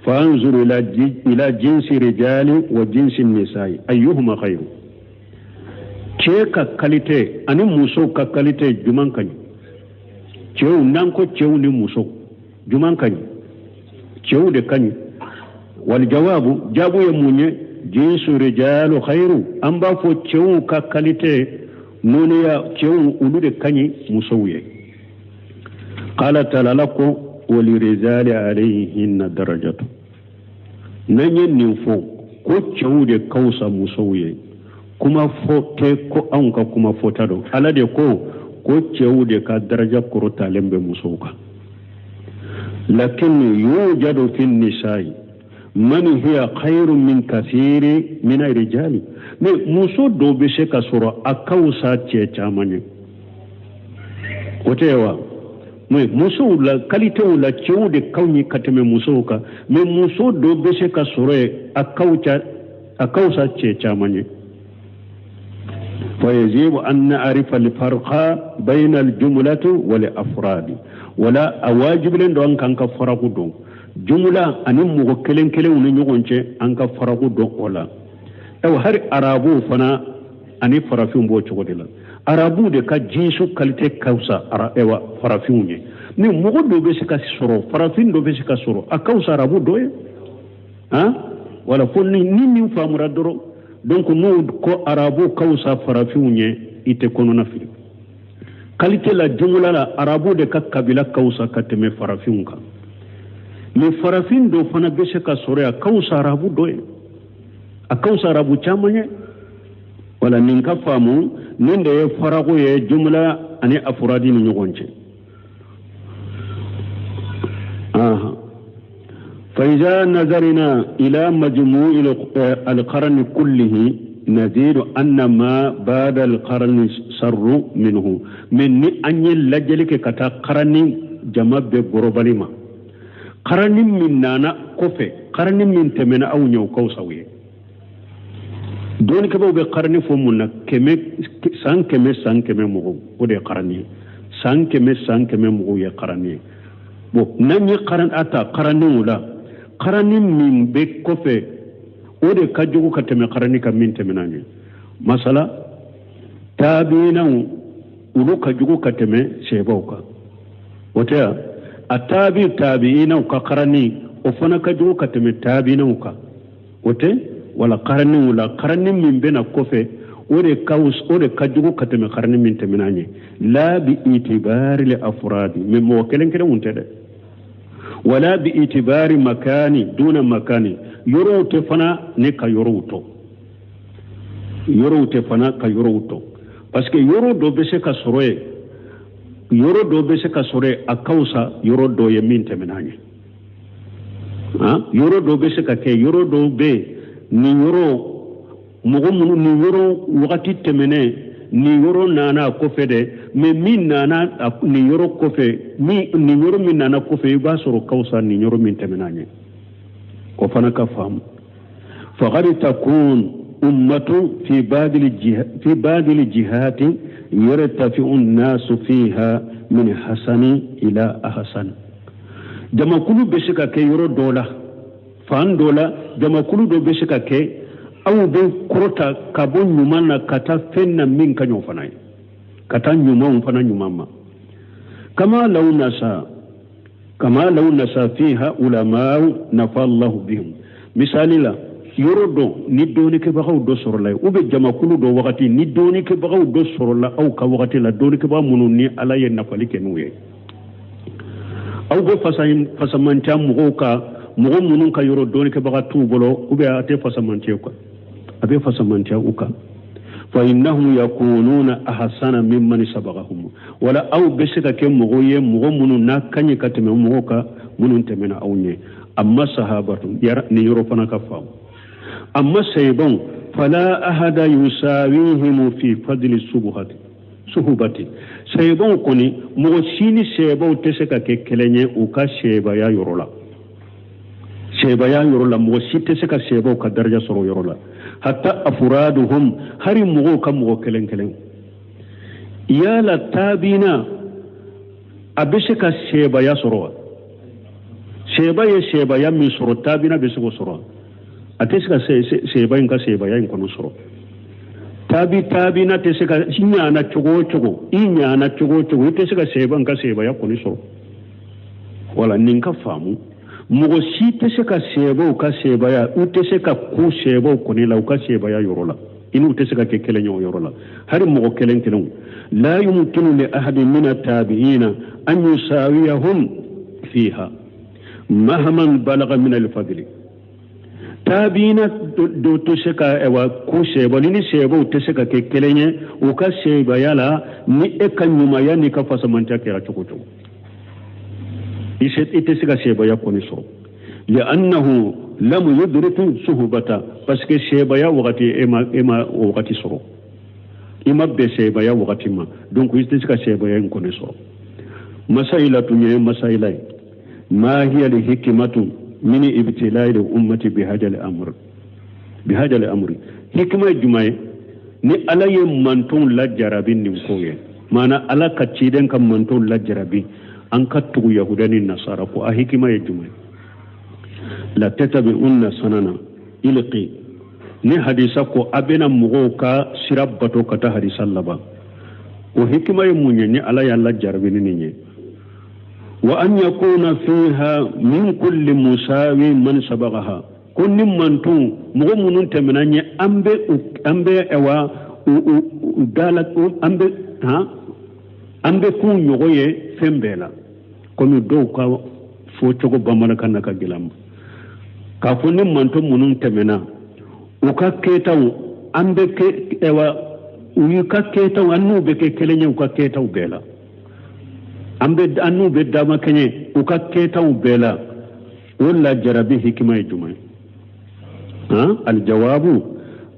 Speaker 2: fa anzuru ila jinsi rijali wa jinsi nisa'i ayyuhuma khayru. Cɛ ka qualité ani muso ka qualité, juman ka ɲi? Cɛw, n'an ko cɛw ni muso, juman ka ɲi? Cɛw de ka ɲi. Wal jawabu, jaabu ye mun ye? Jinsu rijalu khayru. An b'a fɔ cɛw ka qualité, nɔnniya, cɛw olu de ka ɲi musow ye. Qala ta'ala ko walirijali alayhinna darajatu. N'an ye nin fɔ ko cɛw de ka fisa musow ye, kuma fɔ tɛ ko anw ka kuma fɔta don. Ala de ko ko cɛw de ka daraja kɔrɔtalen bɛ musow kan. Lakin yujadu fi nisa'i man hiya khairu min kathiri min rijali. Mais muso dɔw bɛ se ka sɔrɔ a ka fisa cɛ caman ye, o tɛ wa? Mais musow la qualitéw la, cɛw de ka ɲi ka tɛmɛ musow kan. Mais muso dɔw bɛ se ka sɔrɔ yen, a ka fisa cɛ caman ye. فيجب أن نعرف الفرق بين الجملة والأفراد. Wala a wajibilen don an kan ka faraku dɔn jumla ani mɔgɔ kelen kelenw ni ɲɔgɔn cɛ, an ka faraku dɔn o la. Ayiwa, hali arabuw fana ani farafinw b'o cogo de la. Arabuw de ka jinsu qualité ka fisa ayiwa farafinw ye. Ni mɔgɔ dɔ bɛ se ka sɔrɔ, farafin dɔ bɛ se ka sɔrɔ, a ka fisa arabu dɔ ye. Han, wala fo ni min faamura dɔrɔn. Donc n'u ko arabu ka fisa farafinw ye, i tɛ kɔnɔna fili. Qualité la, jumla la, arabu de ka kabila ka fisa ka tɛmɛ farafinw kan. Mais farafin dɔ fana bɛ se ka sɔrɔ yen, a ka fisa arabu dɔ ye, a ka fisa arabu caman ye. Wala nin ka faamu, nin de ye farago ye jumla ani afuradi ni ɲɔgɔn cɛ. Aha. فإذا نظرنا إلى مجموع القرن كله نجد أن ما بعد القرن شر منه. من ni an ye lajɛli kɛ ka taa karani jama bɛɛ gorobali ma, karani min nana kɔfɛ, karani min tɛmɛna aw ɲɛ, o ka fisa u ye. Dɔnnikɛbaaw bɛ karani fɔ mun na? 100, san 100, san 100 mɔgɔw, o de ye karani ye. San 100, san 100 mɔgɔw ye karani ye. Bon, n'an ye karan a ta karaniw la, karani min bɛ kɔfɛ, o de ka jugu ka tɛmɛ karani kan min tɛmɛna ɲɛ. Masala, tabiinaw olu ka jugu ka tɛmɛ sɛbaw kan, o tɛ yan? A tabi tabiinaw ka karani, o fana ka jugu ka tɛmɛ tabiinaw kan, o tɛ? Wala karaniw la, karani min bɛna kɔfɛ, o de ka jugu ka tɛmɛ karani min tɛmɛna ɲɛ. La bi itibari li afradi, mais mɔgɔ kelen kelenw tɛ dɛ. Wala bi itibari makani duna makani, yɔrɔw tɛ fana ne ka yɔrɔw tɔ, yɔrɔw tɛ fana ka yɔrɔw tɔ, parce que yɔrɔ dɔ bɛ se ka sɔrɔ yen, yɔrɔ dɔ bɛ se ka sɔrɔ yen, a ka fisa yɔrɔ dɔ ye min tɛmɛna ɲɛ. Han, yɔrɔ dɔ bɛ se ka kɛ, yɔrɔ dɔw bɛ yen, nin yɔrɔ mɔgɔ minnu, nin yɔrɔ wagati tɛmɛnen, nin yɔrɔ nana a kɔfɛ dɛ. Mais min nana nin yɔrɔ kɔfɛ, min nin yɔrɔ min nana kɔfɛ, i b'a sɔrɔ ka fisa nin yɔrɔ min tɛmɛna ɲɛ. O fana ka faamu. Faqad takun ummatu fi ba'dil jihati yartafi'u an-nasu fiha min hasani ila ahsan. Jamakulu bɛ se ka kɛ yɔrɔ dɔ la, fan dɔ la, jamakulu dɔ bɛ se ka kɛ, aw bɛ kɔrɔta ka bɔ ɲuman na ka taa fɛn na min ka ɲi o fana ye, ka taa ɲumanw fana ɲuman ma. Kama law nasa fiha ulama'u nafa Allahu bihim. Misali la, yɔrɔ dɔ ni dɔɔnikɛbagaw dɔ sɔrɔla yen, ou bien jamakulu dɔ wagati ni dɔɔnikɛbagaw dɔ sɔrɔla aw ka wagati la, dɔɔnikɛbaga minnu ni Ala ye nafali kɛ n'u ye, aw bɛ fasamantiya mɔgɔw ka, mɔgɔ minnu ka yɔrɔ dɔɔnikɛbaga t'u bolo, ou bien a tɛ fasamantiya u kan, a bɛ fasamantiya u kan. Fa innahum yakununa ahsana mimman sabaqahum. Wala aw bɛ se ka kɛ mɔgɔw ye, mɔgɔ minnu n'a ka ɲi ka tɛmɛ mɔgɔw kan minnu tɛmɛna aw ɲɛ. Amma sahabatu yara, nin yɔrɔ fana ka faamu. Amma sayibanw, fala ahada yusawihim fi fadli subuhati. Suhubati sahabaw kɔni, mɔgɔ si ni sahabaw tɛ se ka kɛ kelen ye u ka sahabaya yɔrɔ la. Sahabaya yɔrɔ la, mɔgɔ si tɛ se ka sahabaw ka daraja sɔrɔ yɔrɔ la. Hatta afuraduhum, hari mɔgɔw ka mɔgɔ kelen kelen. Yala tabiina a bɛ se ka sahabaya sɔrɔ wa? Sahaba ye sahabaya min sɔrɔ, tabiina bɛ se k'o sɔrɔ? A tɛ se ka sahaba in ka sahabaya in kɔnɔ sɔrɔ. Tabiina tɛ se ka, i ɲana cogo o cogo, i ɲana cogo o cogo, i tɛ se ka sahaba in ka sahabaya kɔni sɔrɔ. Wala nin ka faamu, mɔgɔ si tɛ se ka sahabaw ka sahabaya, u tɛ se ka kun sahabaw kɔni la u ka sahabaya yɔrɔ la, i n'u tɛ se ka kɛ kelen ye o yɔrɔ la, hari mɔgɔ kelen kelenw. La yumkinu li ahadin min at-tabi'ina an yusawiyahum fiha mahman balaga min al-fadli. Tabiina dɔ tɛ se ka ɛwa ko sahabaw ni sahabaw tɛ se ka kɛ kelen ye u ka sahabaya la, ni e ka ɲumanya n'i ka fasamantiya kɛra cogo cogo, i tɛ se ka sahabaya kɔni sɔrɔ. Li'annahu lam yudrik suhbata, parce que sahabaya wagati e ma o wagati sɔrɔ, i ma bɛn sahabaya wagati ma, donc i tɛ se ka sahabaya in kɔni sɔrɔ. Masayila tun ye masayila ye. Ma hiya li hikmatu min ibtila'i li ummati bi hajal amr, bi hajal amri. Hikima ye jumɛn ye ni Ala ye mantonw lajarabi nin ko ye? Maana Ala ka ciden ka mantonw lajarabi an ka tugu yahuda ni nasara ko, a hikima ye jumɛn ye? La tatabi'unna sanana ilqi, ni hadisa ko a bɛna mɔgɔw ka sira bato ka taa hadisa laban, o hikima ye mun ye ni Ala y'a lajarabi ni nin ye? Wa an yakuna fiha min kulli musawi man sabaqaha, ko ni manton mɔgɔ minnu tɛmɛna ɲɛ, an bɛ ɛwa u dala, an bɛ han an bɛ k'u ɲɔgɔn ye fɛn bɛɛ la. Komi dɔw ka fɔcogo bamanankan na ka gɛlɛn ma, k'a fɔ ni manton minnu tɛmɛna u ka kɛtaw, an bɛ kɛ ɛwa u y'u ka kɛtaw, an n'u bɛ kɛ kelen ye u ka kɛtaw bɛɛ la, an bɛ an n'u bɛ dama kɛɲɛ u ka kɛtaw bɛɛ la. O lajarabi hikima ye jumɛn ye? Han, aljawabu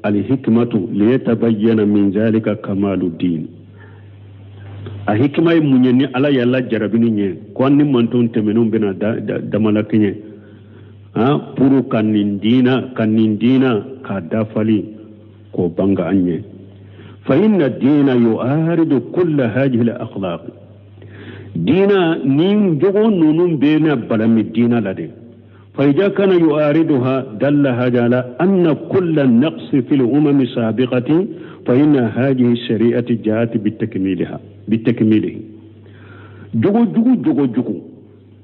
Speaker 2: alhikmatu liyatabayyana min zalika kamalu din. A hikima ye mun ye ni Ala y'a lajarabi ni ɲɛ ko an ni manton tɛmɛnenw bɛna dama lakɛɲɛ, han, pour ka nin diina, ka nin diina k'a dafali k'o banga an ɲɛ. Fa inna diina yu'aridu kulla hadhihi al-akhlaq. Diina ni jogo ninnu bɛ na balami diina la de. Fa idha kana yu'ariduha dalla hadha ala anna kulla naqsi fil umami sabiqati fa inna hadhihi shari'ati ja'at bitakmiliha, bitakmilihi. Jogo jugu, jogo jugu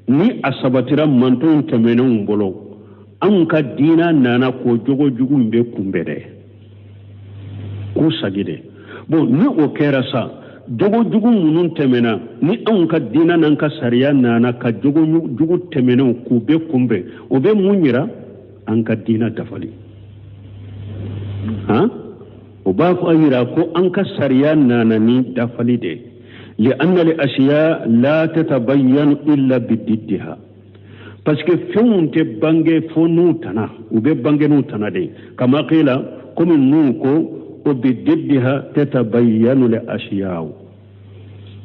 Speaker 2: ni a sabatira mantonw tɛmɛnenw bolo, anw ka diina nana k'o jogo jugu in bɛ kunbɛn dɛ, k'u sagi dɛ. Bon, ni o kɛra sa, jogo jugu minnu tɛmɛna, ni anw ka diina n'an ka sariya nana ka jogo jugu tɛmɛnenw k'u bɛ kunbɛn, o bɛ mun yira? An ka diina dafali. Han, o b'a fɔ a yira ko an ka sariya nana ni dafali de ye. Li'anna al-ashiya la tatabayyanu illa bididdiha, parce que fɛnw tɛ bange fo n'u tana, u bɛ bange n'u tana de ye. Kama qila, komi n'u ko o bididdiha tatabayyanu al-ashiya,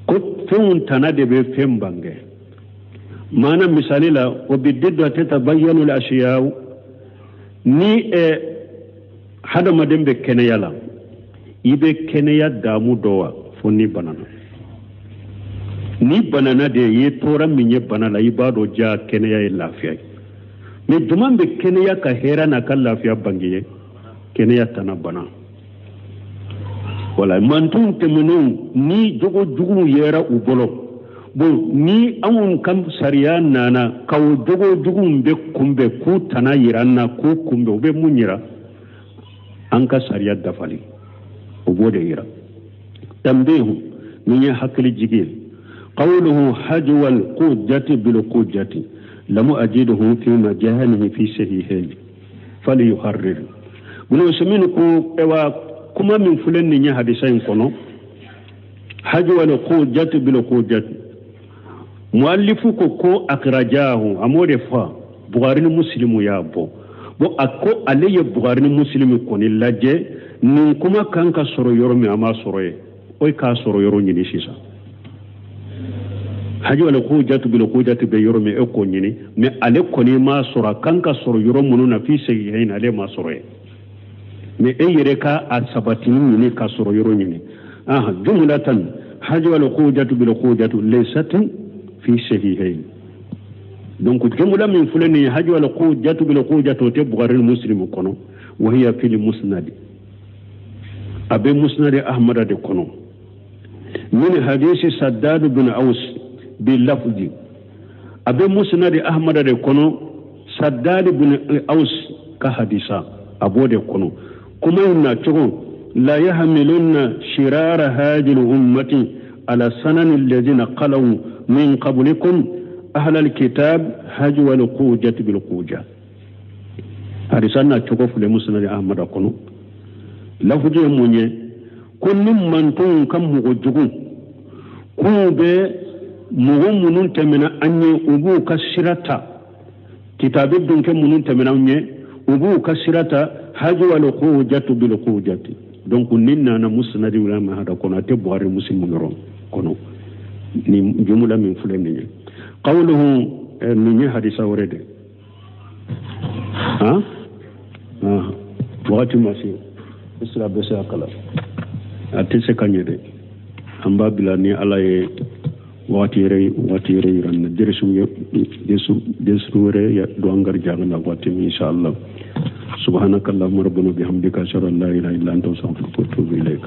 Speaker 2: ko fɛnw tana de bɛ fɛn bange. Maana misali la, o bididdiha tatabayyanu al-ashiya, ni hadamaden bɛ kɛnɛya la, i bɛ kɛnɛya damu dɔ wa fo ni banana. Ni banana de ye tɔɔrɔ min ye bana la, i b'a dɔn ja kɛnɛya ye lafiya ye. Mais jumɛn bɛ kɛnɛya ka hɛrɛ n'a ka lafiya bange ye? Kɛnɛya tana bana. Wala mantonw tɛmɛnenw ni jogo juguw yera u bolo, bon, ni anw ka sariya nana ka o jogo juguw bɛ kunbɛn, k'u tana yira an na, k'u kunbɛn, u bɛ mun yira? An ka sariya dafali, o b'o de yira. Tanbihu, min ye hakili jigi ye. Qawluhu hajwa al-qujjati bil qujjati lam ajiduhu fi majanihi fi sahihayn falyuharrir. Ibn Usaymin ko ewa kuma min filɛ nin ye hadisa in kɔnɔ, hajwa al-qujjati bil qujjati, muallifu ko akhrajahu, a m'o de fɔ, Bukhari ni Muslimu y'a bɔ. Bon, a ko ale ye Bukhari ni Muslimu kɔni lajɛ, nin kuma kan ka sɔrɔ yɔrɔ min, a m'a sɔrɔ yen. O k'a sɔrɔ yɔrɔ ɲini sisan. Hajwal khujatu bil khujati bɛ yɔrɔ min, e k'o ɲini. Mais ale kɔni m'a sɔrɔ. A kan ka sɔrɔ yɔrɔ minnu na fi sahihayn, ale m'a sɔrɔ yen. Mais e yɛrɛ ka a sabatini ɲini ka sɔrɔ yɔrɔ ɲini. Aha, jumlatan hajwal khujatu bil khujatu laysat fi sahihayn. Donc jumla min filɛ nin ye, hajwal khujatu bil khujatu, o tɛ Bukhari ni Muslim kɔnɔ. Wa hiya fil musnad, a bɛ Musnad Ahmada de kɔnɔ, min hadisi Saddad bin Aus bi lafzi. A bɛ Musnad Ahmada de kɔnɔ, Saddad bin Aus ka hadisa, a b'o de kɔnɔ. Kuma in na cogo: la yahmilunna shirara hadhihi ummati ala sanani alladhina khalaw min qablikum ahla alkitab hajwa alqujati bilquja. Hadisa na cogo filɛ Musnad Ahmada kɔnɔ. Lafuji ye mun ye? Ko ni mantonw ka mɔgɔ jugu k'u bɛ mɔgɔ minnu tɛmɛna an ye, u b'u ka sira ta. Kitabi dunkɛ minnu tɛmɛna an ye, u b'u ka sira ta, hajwal khujatu bil khujati. Donc nin nana Musnad Ahmada kɔnɔ, a tɛ Buhari Muslim yɔrɔ kɔnɔ. Nin jumla min filɛ nin ye, qawluhu, nin ye hadisa wɛrɛ de. Han, wagati ma se, sira bɛ se a kala, a tɛ se ka ɲɛ dɛ. An b'a bila ni Ala ye wagati yɛrɛ, wagati yɛrɛ yira na, derisu derisu wɛrɛ don an garijɛgɛ la waati min, insha Allah. سبحانك اللهم ربنا بحمدك، أشهد أن لا إله إلا أنت، أستغفرك وأتوب إليك.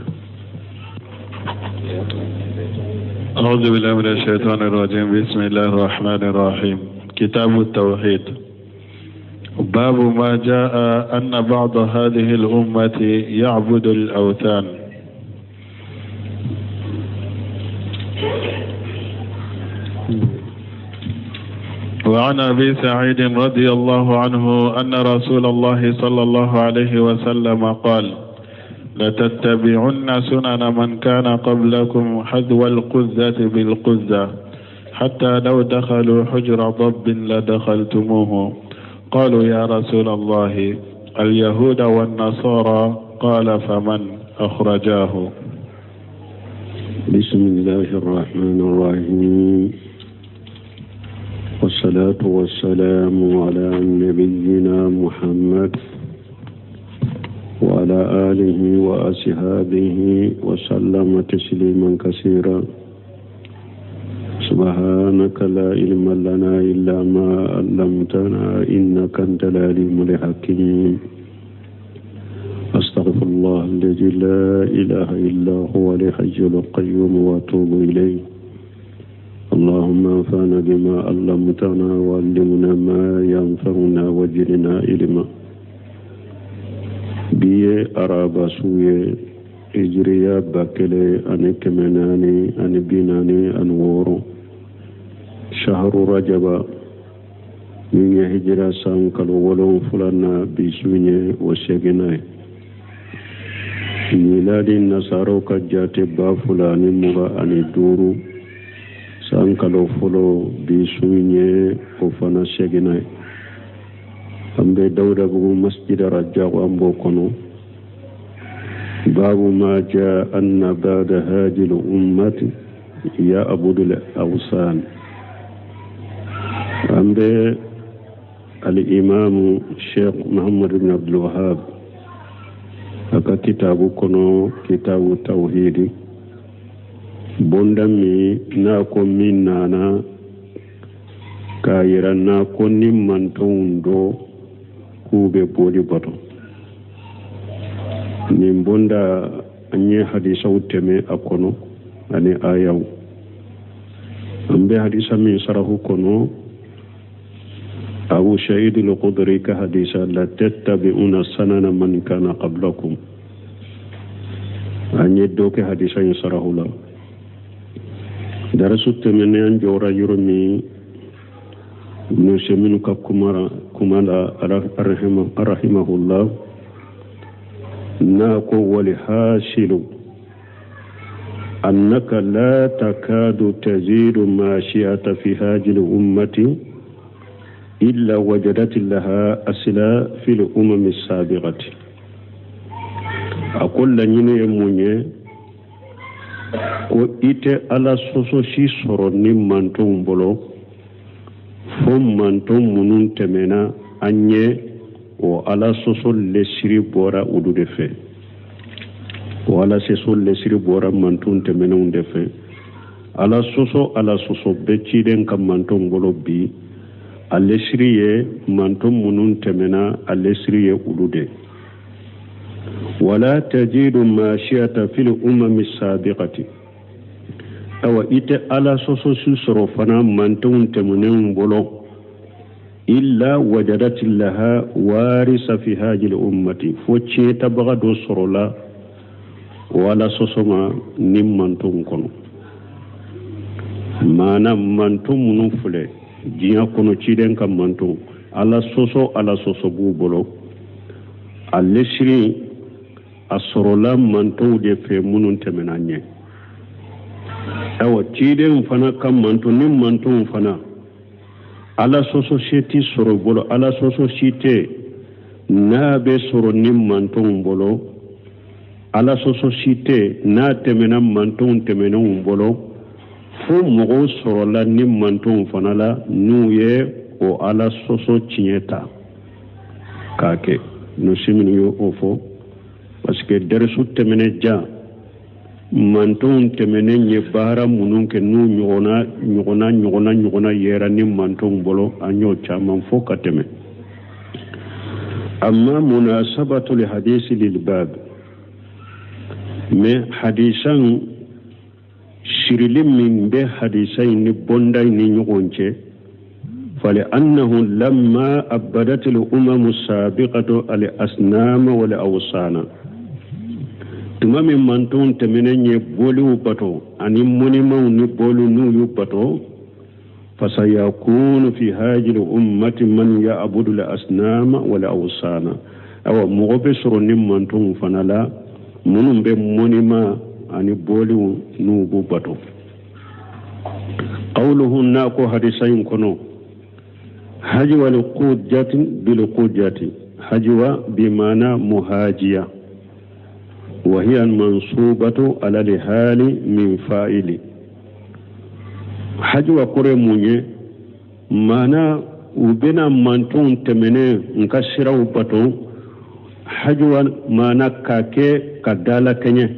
Speaker 1: أعوذ بالله من الشيطان الرجيم. بسم الله الرحمن الرحيم. كتاب التوحيد. باب ما جاء أن بعض هذه الأمة يعبد الأوثان. وعن أبي سعيد رضي الله عنه أن رسول الله صلى الله عليه وسلم قال: لتتبعن سنن من كان قبلكم حذو القذة بالقذة، حتى لو دخلوا حجر ضب لدخلتموه. قالوا: يا رسول الله، اليهود والنصارى؟ قال: فمن؟ أخرجاه.
Speaker 2: بسم الله الرحمن الرحيم، والصلاة والسلام على نبينا محمد وعلى آله وأصحابه وسلم تسليما كثيرا. سبحانك لا علم لنا إلا ما علمتنا إنك أنت العليم الحكيم. أستغفر الله الذي لا إله إلا هو الحي القيوم وأتوب إليه. اللهم انفعنا بما علمتنا وعلمنا ما ينفعنا وزدنا علما. Bi ye araba su ye, hijiriya 1446, shahru rajaba, min ye hijira san kalo 7 na, bi su ye o seginna ye. Miladi nasaraw ka jate 2025, san kalo fɔlɔ, bi su ye o fana seginna ye. An bɛ Dawudabugu masjid Rajago, an b'o kɔnɔ. Babu ma jaa anna ba'da hadhihi al-ummati ya'budu al-awsan. An bɛ al-imamu Sheikh Muhammad ibn Abdul Wahhab a ka kitabu kɔnɔ, kitabu tawhidi, bonda min n'a ko min nana k'a yira n'a ko ni mantonw dɔ k'u bɛ boli bato. Nin bonda, an ye hadisaw tɛmɛ a kɔnɔ ani ayaw. An bɛ hadisa min sarahu kɔnɔ, Abu Sa'id al-Khudri ka hadisa: la tattabi'una sanana man kana qablakum. An ye dɔ kɛ hadisa in sarahu la darasu tɛmɛnen. An jɔra yɔrɔ min, Ibn Usaymin ka kuma la rahimahullah, n'a ko: wal hasilu annaka la takadu tazidu ma shi'ata fi hadhihi al-ummati illa wajadat laha asla fi al-umam as-sabiqati. A ko laɲini ye mun ye? Ko i tɛ ala sɔsɔ si sɔrɔ nin mantonw bolo fo manton minnu tɛmɛna an ɲɛ, o ala sɔsɔ lesiri bɔra olu de fɛ, o ala sɔsɔ lesiri bɔra manton tɛmɛnenw de fɛ. Ala sɔsɔ, ala sɔsɔ bɛ ciden ka mantonw bolo bi, a lesiri ye manton minnu tɛmɛna, a lesiri ye olu de. Wala tajidu mashiyata fil umami sabiqati. Awa, i tɛ ala sɔsɔ si sɔrɔ fana mantonw tɛmɛnenw bolo, illa wajadat laha warisa fi hajil ummati, fo tiɲɛtabaga dɔ sɔrɔla o ala sɔsɔ ma nin mantonw kɔnɔ. Maana manton minnu filɛ diɲɛ kɔnɔ, ciden ka manton, ala sɔsɔ, ala sɔsɔ b'u bolo, a lesiri a sɔrɔla mantonw de fɛ minnu tɛmɛna ɲɛ. Awa, ciden fana ka manton ni mantonw fana, ala sɔsɔ si tɛ sɔrɔ bolo, ala sɔsɔ si tɛ n'a bɛ sɔrɔ nin mantonw bolo, ala sɔsɔ si tɛ n'a tɛmɛna mantonw tɛmɛnenw bolo, fo mɔgɔw sɔrɔla nin mantonw fana la n'u ye o ala sɔsɔ tiɲɛ ta k'a kɛ. Nusi minnu ye o fɔ, parce que dɛrisu tɛmɛnen jan, mantonw tɛmɛnen ye baara minnu kɛ, n'u ɲɔgɔnna ɲɔgɔnna ɲɔgɔnna ɲɔgɔnna yera nin mantonw bolo, an y'o caman fɔ ka tɛmɛ. Amma munasabatu li hadisi lil bab, mais hadisan sirili min bɛ hadisa in ni bonda in ni ɲɔgɔn cɛ, fali annahu lamma abadat al umamu sabiqatu al asnama wal awsana, tuma min mantonw tɛmɛnen ye boliw bato ani mɔnimaw ni boliw n'u y'u bato, fasayakunu fi hajil ummati man ya'budu al asnama wal awsana. Awa, mɔgɔ bɛ sɔrɔ nin mantonw fana la minnu bɛ mɔnima ani boliw n'u b'u bato. Qawluhu, n'a ko hadisa in kɔnɔ, hajwa al qujjati bil qujjati, hajwa bimana muhajiya, wa hiya mansubatu ala al hali min fa'ili. Hajwa kɔrɔ ye mun ye? Maana u bɛna mantonw tɛmɛnen n ka siraw bato. Hajwa maana k'a kɛ ka dala kɛɲɛ.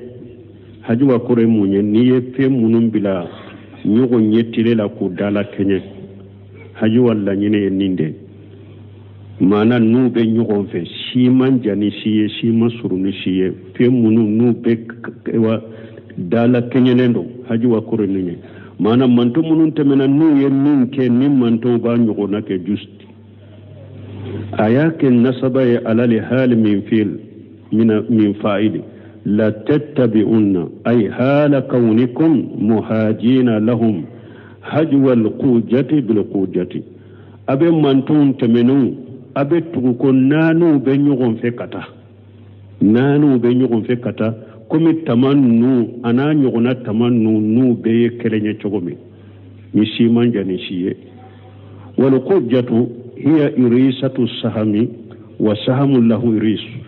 Speaker 2: Hajwa kɔrɔ ye mun ye? N'i ye fɛn minnu bila ɲɔgɔn ɲɛ tile la k'u dala kɛɲɛ, hajwa laɲini ye nin de. Maana n'u bɛ ɲɔgɔn fɛ, si man jan ni si ye, si ma surun ni si ye, fɛn minnu n'u bɛ wa dala kɛɲɛnen don, hajwa kɔrɔ nin ye. Maana manton minnu tɛmɛna n'u ye min kɛ, ni mantonw b'a ɲɔgɔnna kɛ juste. A y'a kɛ nasaba ye ala li hali min fil min fa'ili la tattabi'unna, ay hala kawnikum muhajina lahum hajwa alqujati bilqujati. A bɛ mantonw tɛmɛnenw, a bɛ tugu ko naaniw bɛ ɲɔgɔn fɛ ka taa, naaniw bɛ ɲɔgɔn fɛ ka taa, komi tama ninnu a n'a ɲɔgɔnna tama ninnu n'u bɛɛ ye kelen ye cogo min, ni si man jan ni si ye. Walqujatu hiya irisatu sahami wa sahamu lahu irisu.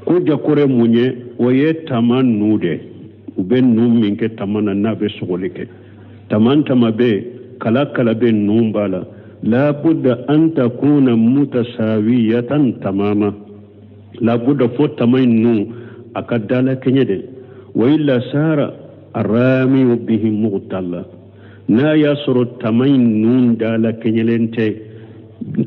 Speaker 2: Kuja kɔrɔ ye mun ye? O ye tama nu de, u bɛ nu min kɛ tama na n'a bɛ sɔgɔli kɛ. Tama tama bɛ kala kala bɛ nu b'a la, labudda an takuna mutasawiyatan tamama, labudda fo tama in nu a ka dala kɛɲɛ de. Wa illa sara aramiyu bihi mugtalla, n'a y'a sɔrɔ tama in nu dala kɛɲɛlen tɛ,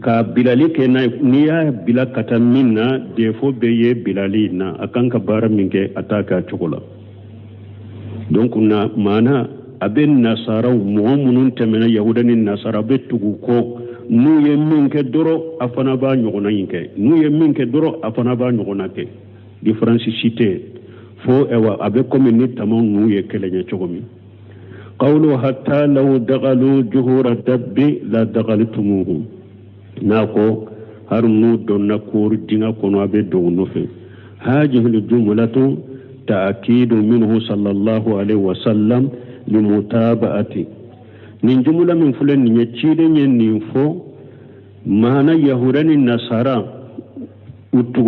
Speaker 2: ka bilali kɛ n'a ye, n'i y'a bila ka taa min na, défaut bɛ ye bilali in na, a kan ka baara min kɛ, a t'a kɛ a cogo la. Donc na maana a bɛ nasaraw, mɔgɔ minnu tɛmɛna, yahuda ni nasara, a bɛ tugu kɔ, n'u ye min kɛ dɔrɔn, a fana b'a ɲɔgɔnna in kɛ, n'u ye min kɛ dɔrɔn, a fana b'a ɲɔgɔnna kɛ, différence si tɛ, fo ɛwa a bɛ komi ni tamaw n'u ye kelen ye cogo min. Qawlu hatta law dagalu juhura dabbi la dagaltumuhu, n'a ko har n'u donna koori dinga kɔnɔ, a bɛ don u nɔfɛ. Hajihil jumlatu ta'kidu minhu sallallahu alaihi wasallam limutaba'ati. Nin jumla min filɛ nin ye, ciden ye nin fɔ, maana yahuda ni nasara u tugu